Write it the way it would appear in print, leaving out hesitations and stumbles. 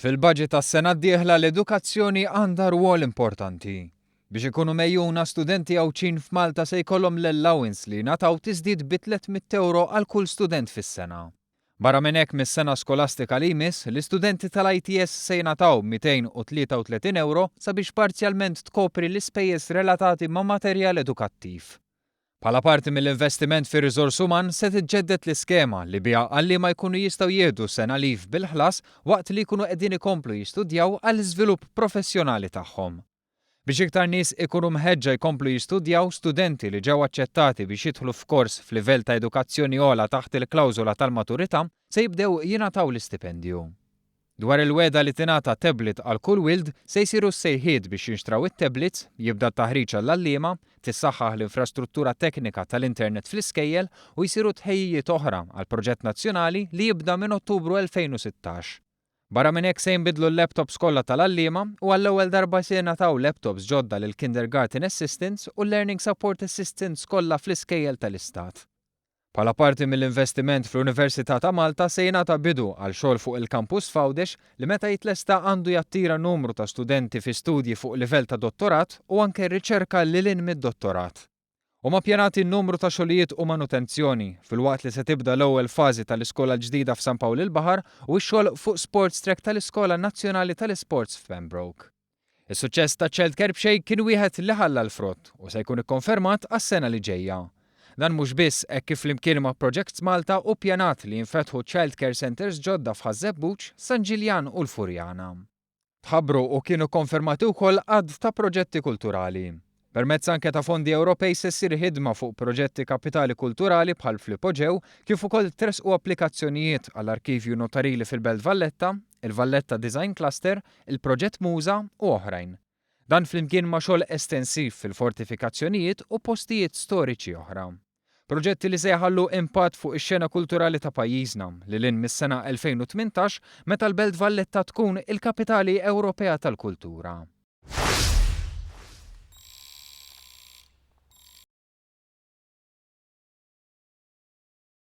Fil-baġit għas-sena d-dieħla l-edukazzjoni għandha rwol importanti. Biex ikunu megħjuna studenti Għawdxin f'Malta se jkollhom l-allowance li jingħataw tiżdied bi 300 ewro għal kull student fis-sena. Barra minn hekk mis-sena skolastika li jmiss, l-istudenti tal-ITS se jingħataw 233 ewro sabiex parzjalment tkopri l-ispejjeż relatati ma' materjal edukattiv. Bħala parti mill-investiment fir-riżors uman se tiġġedded l-iskema li biha għalliema jkunu jistgħu jieħdu sena leave bil-ħlas waqt li jkunu qegħdin ikomplu jistudjaw għall-iżvilupp professjonali tagħhom. Biex iktar nies ikunu mħeġġa jkomplu jistudjaw, studenti li ġew aċċettati biex jidħlu f'kors f'livell ta' edukazzjoni ogħla taħt il-klawżola tal-maturità se jibdew jingħataw l-istipendju. Dwar il-wegħda li tingħata tablet għal kull wild, se jsiru s-sejħiet biex jinxtraw it-tablets, jibda t-taħriġ għall-għalliema, tissaħħaħ l-infrastruttura teknika tal-internet fl-iskejjel u jsiru tħejjijiet oħra għall-proġett nazzjonali li jibda minn Ottubru 2016. Barra minn hekk se jinbidlu l-laptops kollha tal-għalliema u għall-ewwel darba se jingħataw laptops ġodda lill-kindergarten assistants u l-learning support assistants kollha fl-iskejjel tal-Istat. Bħala parti mill-investiment fl-Università ta' Malta se jingħata bidu għal xogħol fuq il-kampus f'Għawdex li meta jitlesta għandu jattira numru ta' studenti fi studji fuq livell ta' dottorat u anke riċerka lil hinn mid-dottorat. Huma ppjanati numru ta' xogħlijiet u manutenzjoni, filwaqt li se tibda l-ewwel fażi tal-iskola l-ġdida f'San Pawl il-Baħar u x-xogħol fuq sports track tal-Iskola Nazzjonali tal-Isports f'Pembroke. Is-suċċess ta' Childcare b'Xejn kien wieħed li ħalla l-frott u se jkun ikkonfermat għas-sena li ġejja. Dan mhux biss hekk kif flimkien ma' Projects Malta hu ppjanat li jinfetħu childcare centres ġodda f'Ħaż-Żebbuġ, San Ġiljan u l-Furjana. Tħabbru u kienu kkonfermati wkoll għadd ta' proġetti kulturali. Permezz anke ta' fondi Ewropej se ssir ħidma fuq proġetti kapitali kulturali bħal fl-Ipoġew kif ukoll tressqu applikazzjonijiet għall-Arkivju Notarili fil-Belt Valletta, il-Valletta Design Cluster, il-Proġett Muża u oħrajn. Dan flimkien ma' xogħol estensiv fil-fortifikazzjonijiet u postijiet storiċi oħra. Proġetti li se jħallu impatt fuq ix-xena kulturali ta' pajjiżna lil hinn mis-sena 2018 meta l-Belt Valletta tkun il-Kapitali Ewropea tal-Kultura.